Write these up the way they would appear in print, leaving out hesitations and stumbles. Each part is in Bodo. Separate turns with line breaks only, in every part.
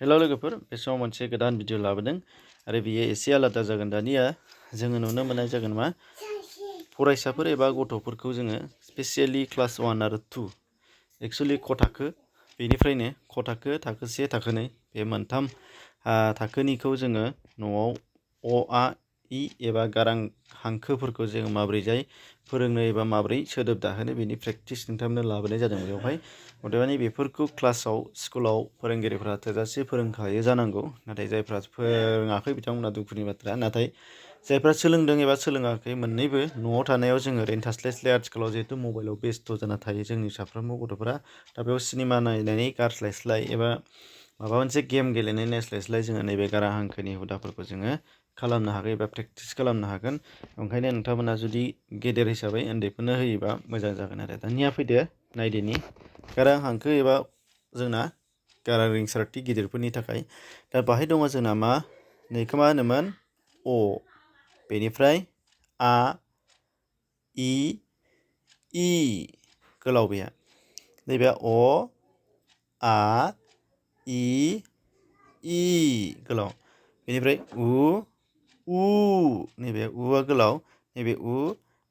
हेल' लोगोफोर बे समाव मोनसे गोदान भिडिअ लाबोदों आरो बियो एसे आलादा जागोन। दानिया जोङो नुनो मोननाय जागोन मा फरायसाफोर एबा गथ'फोरखौ जोङो स्पेसियेलि क्लास 1 आरो 2 एक्चुअलि क थाखो बेनिफ्रायनो क थाखो थाखो 1 थाखो 2 बे मोनथाम थाखोनिखौ जोङो न'आव अ आ इ एबा गारां हांखोफोरखौ जोङो माबोरैजाय फोरोंनो एबा माबोरै सोदोब दाहोनो बेनि प्रेक्टिस नोंथांमोननो लाबोनाय जादों। बेवहाय अदेबानि बेफोरखौ क्लासाव स्कुलाव फोरोंगिरिफ्रा थोजासे फोरोंखायो जानांगौ, नाथाय जायफ्रा फोरोङाखै बिथांमोना दुखुनि बाथ्रा। नाथाय जायफ्रा सोलोंदों एबा सोलोङाखै मोननैबो न'आव थानायाव जोङो ओरैनो थास्लायस्लाय आथिखालाव जिहेथु मबाइलाव बेस्थ' जाना थायो जोंनि साफ्रोमबो गथ'फोरा, दा बेयाव सिनेमा नायनानै गारस्लायस्लाय एबा माबा मोनसे गेम गेलेनाय नायस्लायस्लाय जोङो नैबे गारां हांखोनि हुदाफोरखौ जोङो खालामनो हागोन एबा प्रेक्टिस खालामनो हागोन। ओंखायनो नोंथांमोना जुदि गेदेर हिसाबै उन्दैफोरनो होयोबा मोजां जागोन आरो। दानिया फैदो नायदोनि गारां हांखो एबा जोंना गारां रिंसारथि गिदिरफोरनि थाखाय। दा बाहाय दङ जोंना मा नैखौ मा होनोमोन अ, बेनिफ्राय आ इ गोलाव बेया नैबे अ आ इ गोलाव, बेनिफ्राय उ नैबे उआ गोलाव, नैबे उ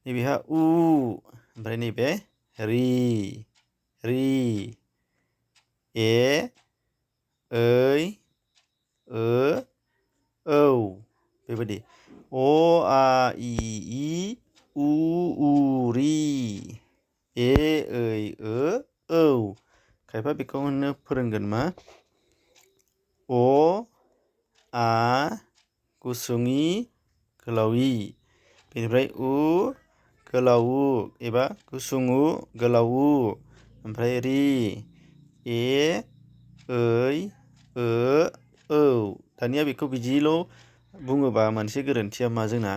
नैबेहा उ, ओमफ्राय नैबे रि ए ऐ औ बेबायदि अ आ इ उ रि ए ऐ औ। खायफा बेखौ होनो फोरोंगोन मा अ आ गुसुं इ गोलाव इ, बेनिफ्राय उ गोलाव उ एबा गुसुं उ गोलाव उ, ओमफ्राय रि ए ऐ औ। दानिया बेखौ बिदिल' बुङोबा मोनसे गोरोन्थिया मा जोंना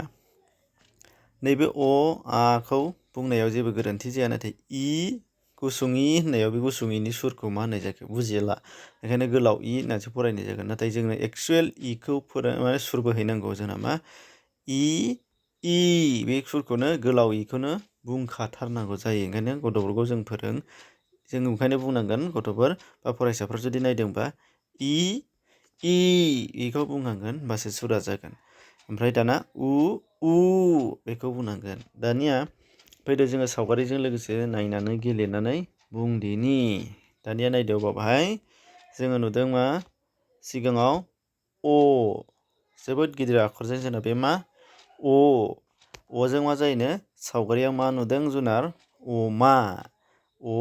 नैबे अ आखौ बुंनायाव जेबो गोरोन्थि जाया, नाथाय इ गुसुं इ होननायाव बे गुसुं इनि सुरखौ मा होननाय जाखो बुजिला, ओंखायनो गोलाव इ होननानैसो फरायनाय जागोन। नाथाय जोंनो एक्सुवेल इखौ माने सुर बोहैनांगौ जोंना मा इ बे सुरखौनो गोलाव इखौनो बुंखाथारनांगौ जायो। ओंखायनो गथ'फोरखौ जों ओंखायनो बुंनांगोन गथ'फोर बा फरायसाफोर जुदि नायदोंबा इ बेखौ बुंनांगोन, होमबासो सुरा जागोन। ओमफ्राय दाना उ बेखौ बुंनांगोन। दानिया फैदो जोङो सावगारिजों लोगोसे नायनानै गेलेनानै बुंदिनि। दानिया नायदो बावहाय जोङो नुदों मा सिगाङाव अ, जोबोद गिदिर आखरजों जोंना बे मा अजों मा जायोनो सावगारियाव मा नुदों जुनार अमा, अ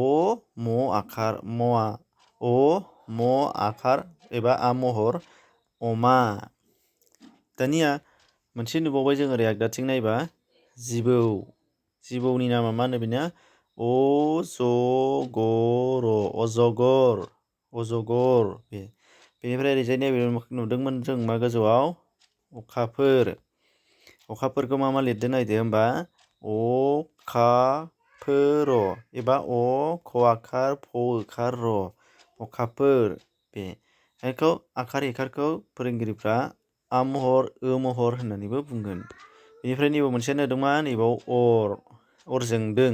म आखार एबा आ महर अमा। दानिया मोनसे नुबावबाय जों ओरै आगदाथिं नायबा जिबौनि नामा मा होनो बेना अजगर बे। बेनिफ्राय ओरैजाय नैबे नुदोंमोन जों मा गोजौआव अखाफोरखौ मा लिरदो नायदो होमबा अखाफोर एबा अ ख आखार फ ओखार र अखाफोर। बे बेखौ आखार इखारखौ फोरोंगिरिफ्रा आ महर महर होननानैबो बुंगोन। बेनिफ्राय नैबे मोनसे नुदोंमा नैबाव अर जोंदों।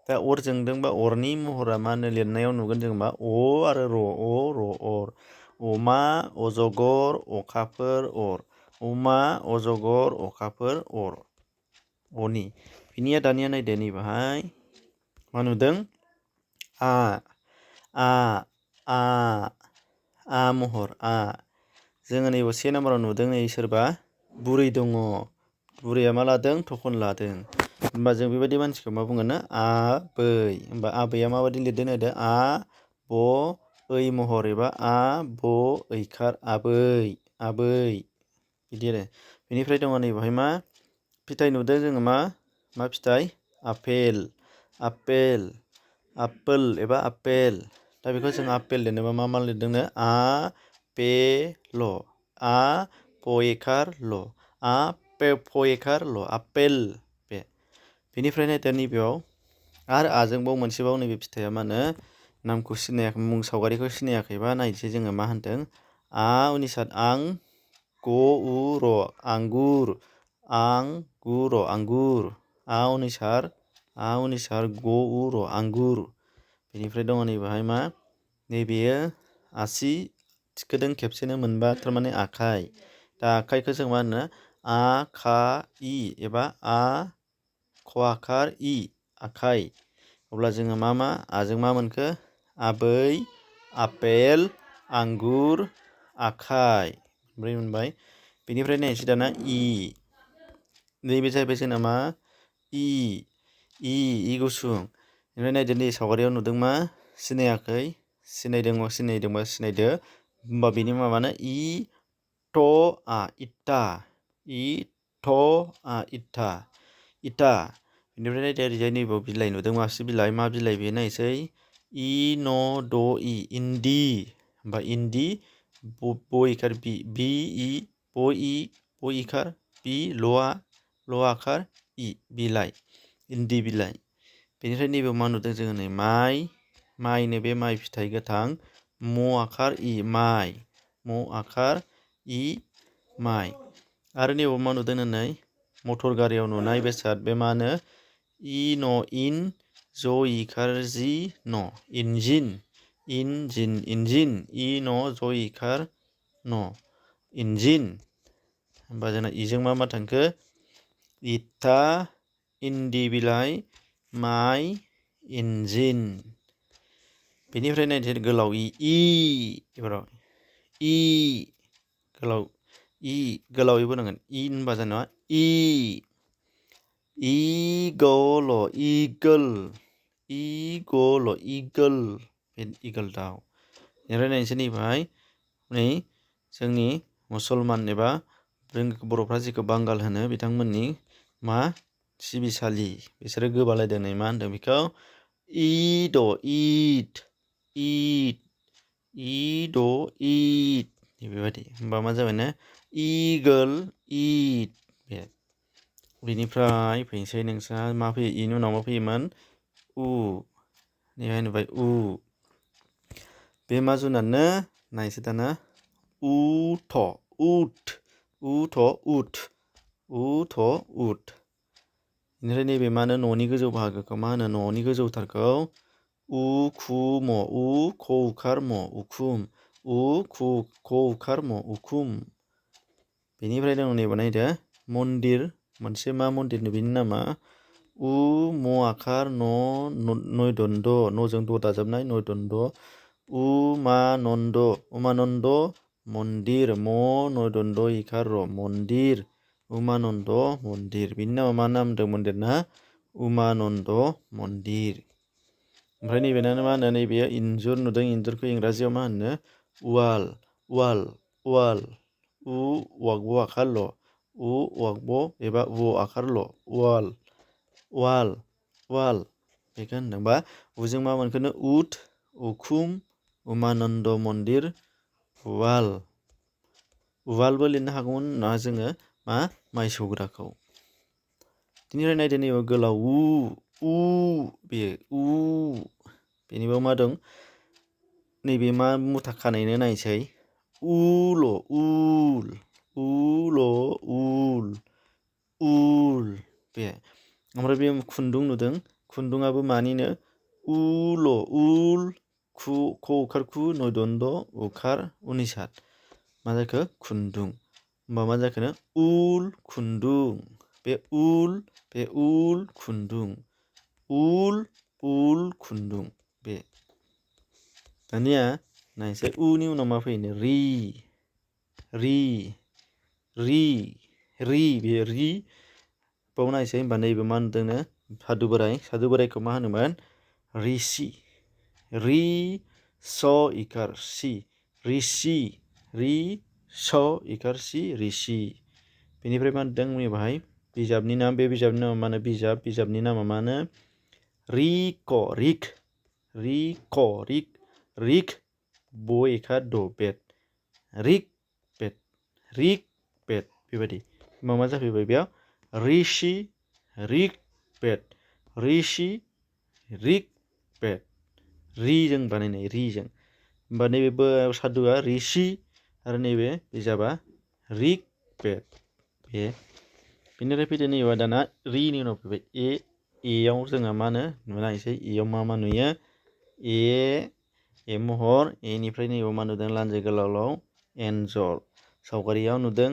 दा अर जोंदों बा अरनि महरा मा होनो लिरनायाव नुगोन जों मा अ आरो र अर, अमा अजगर अखाफोर अर, अमा अजगर अखाफोर अर अनि। बिनिया दानिया नायदो नैबाहाय मा नुदों आ महर जोङो नैबे 1 नाम्बाराव नुदों नै सोरबा बुरै दङ, बुरैया मा लादों थखन लादों। होमबा जों बेबायदि मानसिखौ मा बुङो आबै। होमबा आबैया माबायदि लिरदों नायदो आ ब ऐ महर एबा आ ब ऐखार आबै बिदि आरो। बेनिफ्राय दङ नैबेहाय मा फिथाइ नुदों जोङो मा फिथाइ आपेल एबा आपेल। दा बेखौ जों आपेल लिरनोबा मा लिरदोंनो आ पे ल आ प एखार ल आपेल बे। बेनिफ्राय नायदो नैबेयाव आरो आजोंबाव मोनसेबाव नैबे फिथाइया मा होनो नामखौ सिनायाखै, मुं सावगारिखौ सिनायाखैबा नायनोसै जोङो मा होनदों उनिसाद आं ग उ र आंगुर उनिसार ग उ र आंगुर। बेनिफ्राय दङ नैबेहाय मा नैबेयो आसि थिखोदों खेबसेनो मोनबा थारमाने आखाइ दा आखाइखौ जों मा होनो आखाइ एबा खआखार इ आखाइ अब्ला जोङो मा आजों मा मोनखो आबै आपेल आंगुर आखाइ ओमफ्राय मोनबाय बेनिफ्राय नायनोसै दाना इ नैबे जाहैबाय जोंना मा इ गुसुं ओमफ्राय नायदो नै सावगारियाव नुदों मा सिनायाखै सिनायदोंबा सिनायदो होमबा बेनि माबानो इ थ आ इटा इ थ आ इटा इटा बेनिफ्राय नायदो ओरैजाय नैबाव बिलाइ नुदों मासे बिलाइ मा बिलाइ बेयो नायसै इ न द इ इन्दि होमबा इन्दि ब इकार बि इ ब इकार बि ल आखार इ बिलाइ इन्दि बिलाइ बेनिफ्राय नैबेयाव मा नुदों जोङो नै माइनो बे माइ फिथाइ गोथां म आखार इ माइ म आखार इ माइ आरो नैबाव मा नुदों नै मटर गारियाव नुनाय बेसाद बे मा होनो इ न इन ज इकार जि न इन्जिन इन्जिन इ न ज इकार न इन्जिन होमबा जोंना इजों मा थांखो इटा इन्दि बिलाइ माइ इन्जिन बेनिफ्राय नायदो गोलाव इ एबाराव इ गोलाव गोलावै बोनांगोन इ होनबा जोंना इगल इगोल इगोल दाउ बेनिफ्राय नायनोसै नैबाय नै जोंनि मुसलमान एबा बर'फ्रा जेखौ बांगाल होनो बिथांमोननि मा सिबिसालि बिसोरो गोबालायदों नै मा होनदों बेखौ इद बेबायदि होमबा मा जाबायनो इगोल इट बे बेनिफ्राय फैनोसै नोंस्रा मा फैयो इनि उनाव मा फैयोमोन नैहाय नुबाय बे मा जुनारनो नायसै दाना उट बेनिफ्राय नैबे मा होनो न'नि गोजौ बाहागोखौ मा होनो न'नि गोजौथारखौ उखुम उ ख उखार म उखुम ख उखार म उखुम बेनिफ्राय दङ नैबे नायदो मन्दिर मोनसे मा मन्दिरनो बेनि नामा म आखार नयदन्द न'जों द दाजाबनाय नयदन्द उमानन्द मन्दिर म नयदन्द इखार र मन्दिर उमानन्द मन्दिर बेनि नामा मा नाम दं मन्दिरना उमानन्द मन्दिर ओमफ्राय नैबेनानो मा होनो नैबे इन्जुर नुदों इन्जुरखौ इंराजियाव मा होनो वाल उ वागब आखार ल उ वागब एबा उ आखार ल वाल बेखौ होनदोंबा उजों मा मोनखोनो उट उखुम उमानन्द मन्दिर उवालबो लिरनो हागौमोन ना जोङो मा माइ सौग्राखौ बेनिफ्राय नायदो नैबे गोलाव बेयो बेनिबो मा दं नैबे मा मुथा खानायनो नायसै उल बे ओमफ्राय बे खुन्दुं नुदों खुन्दुङाबो मानिनो उल ख उखार खु नयदन्द उखार उनिसाद मा जाखो खुन्दुं होमबा मा जाखोनो उल खुन्दुं बे उल खुन्दुं खुन्दुं बे दानिया नायसै उनि उनाव मा फैयो बेयो बाव नायसै होमबा नैबे मा नुदोंनो सादु बोराइखौ मा होनोमोन ऋषि स इकार सि ऋषि इकार सि ऋषि बेनिफ्राय मा नुदों बाहाय बिजाबनि नाम बे बिजाबनि नामा मा होनो बिजाबनि नामा मा होनो रिक ब इकार द बेद रिक बेद बेबायदि मा जाफैबाय बेयाव ऋषि रिक बेद रिजों बानायनाय रिजों होमबा नैबे सादुआ ऋषि आरो नैबे बिजाबा रिक बेद बे बेनिफ्राय फैदो नैबे दाना रिनि उनाव फैबाय एयाव जोंहा मा होनो नायसै एयाव मा नुयो ए महर एनिफ्राय नैबेयाव मा नुदों लान्जाय गोलाव एन्जर सावगारियाव नुदों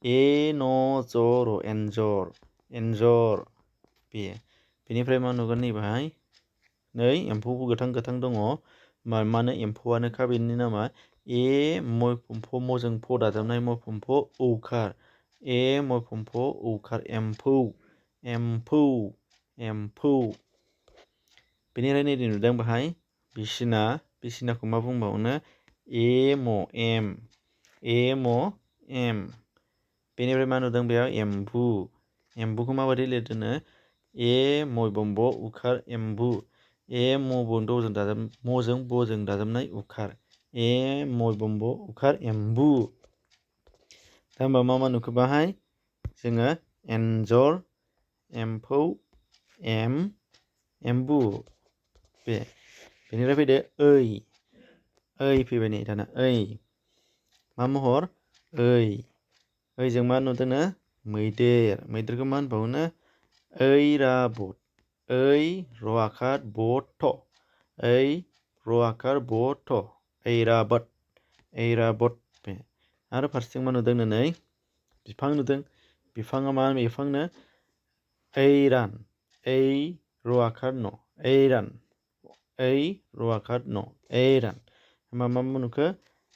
ए न जर एन्जर बेनिफ्राय मा नुगोन नैबेहाय नै एम्फौ गोथां दङ मानो एम्फौआनोखा बेनि नामा ए मयफम्फ मजों फ दाजाबनाय मयफम्फ औखार ए मयफम्फ औखार एम्फौ बेनिफ्राय नै नुदों बाहाय बिसिनाखौ मा बुंबावनो एम बेनिफ्राय मा नुदों बेयाव एम्बुखौ माबायदि लिरदोंनो ए मयबम्ब उखार एम्बु ए मजों दाजाबनाय उखार ए मयबम्ब उखार एम्बु दा होमबा मा नुखो बाहाय जोङो एन्जर एम्फौ एम्बु बेनिफ्राय फैदो ओइ फैबाय नै दाना मा महर ओइजों मा नुदोंनो मैदेरखौ मा होनबावनो ऐराबत ऐ र आखार बथ ऐराबत आरो फारसेथिं मा नुदों नै बिफां नुदों बिफाङा मा बिफांनो ऐरान ऐ र आखार न ऐरान मा नुखो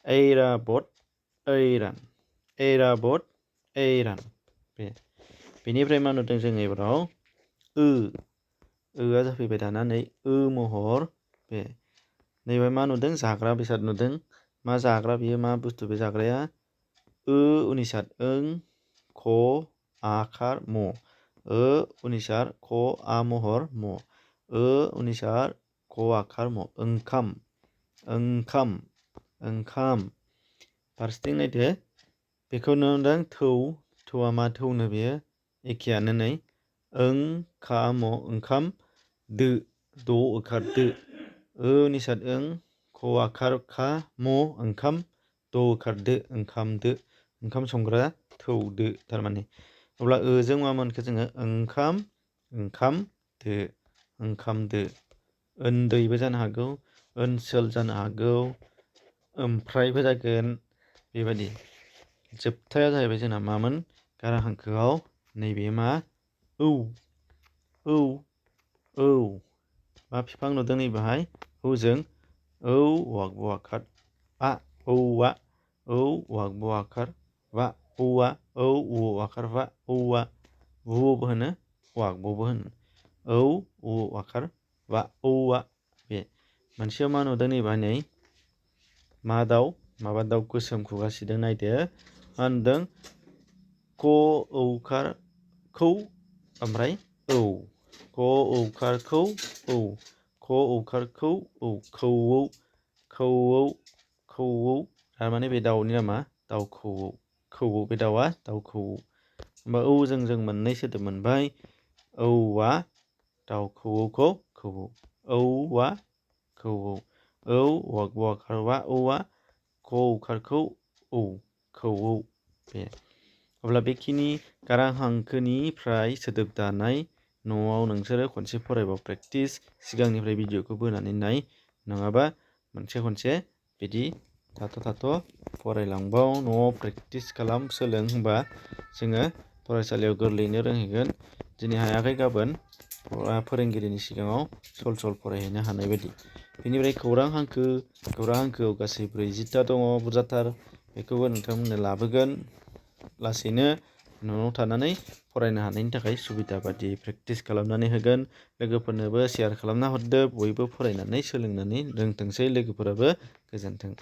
ऐराबत ऐरान बेनिफ्राय मा नुदों जों एबाराव ओआ जाफैबाय दाना नै महर नैबे मा नुदों जाग्रा बेसाद नुदों मा जाग्रा बियो मा बुस्थु बे जाग्राया उनिसाद ओं ख आखार म उनिसार ख आ महर म उनिसार ख आखार म ओंखाम फारसेथिं नायदो बेखौ नुदों थौआ मा थौनो बेयो एखेयानो नै ओंखाम द ओखार दो उनिसाद ओं ख आखार खा म ओंखाम द ओखार दो ओंखाम संग्रा थौ दो थारमाने अब्ला जों मा मोनखो जोङो ओंखाम दो उन्दैबो जानो हागौ ओनसोल जानो हागौ ओमफ्रायबो जागोन बेबायदि जोबथाया जाहैबाय जोंना मामोन गारां हांखोआव नैबे मा औ मा बिफां नुदों नैबेहाय औजों वाक बवाखार औवा आखार वा औवा आखार वा औवा बो होनो वाकबो होनो आखार वा औवा बे मोनसेयाव मा नुदों नैबा नै मा दाउ माबा दाउ गोसोम खुगा सिदों नायदो मा नुदों क औखार खौ ओमफ्राय क औखार खौ खौऔ थारमाने बे दाउनि नामा दाउ खौऔ बे दाउआ दाउ खौऔ होमबा औजों जों मोननै सोदोब मोनबाय औवा दाउ खौऔखौ औवा खौऔ वाक बवाखार वा औवा क औखारखौ खौऔ बे अब्ला बेखिनि गारां हांखोनिफ्राय सोदोब दानाय न'आव नोंसोरो खनसे फरायबाव प्रेक्टिस सिगांनिफ्राय भिडिअखौ बोनानै नाय नङाबा खनसे बिदि थाथ' फरायलांबाव न'आव प्रेक्टिस खालाम सोलों होनबा जोङो फरायसालियाव गोरलैयैनो रोंहैगोन दिनै हायाखै गाबोन फोरोंगिरिनि सिगाङाव सल फरायहैनो हानाय बायदि बेनिफ्राय खौरां हांखोआव गासै 40ता दङ बुरजाथार बेखौबो नोंथांमोननो लाबोगोन लासैनो न'आव थानानै फरायनो हानायनि थाखाय सुबिदा बादि प्रेक्टिस खालामनानै होगोन लोगोफोरनोबो सेयार खालामना हरदो बयबो फरायनानै सोलोंनानै रोंथोंसै लोगोफोराबो गोजोन्थों।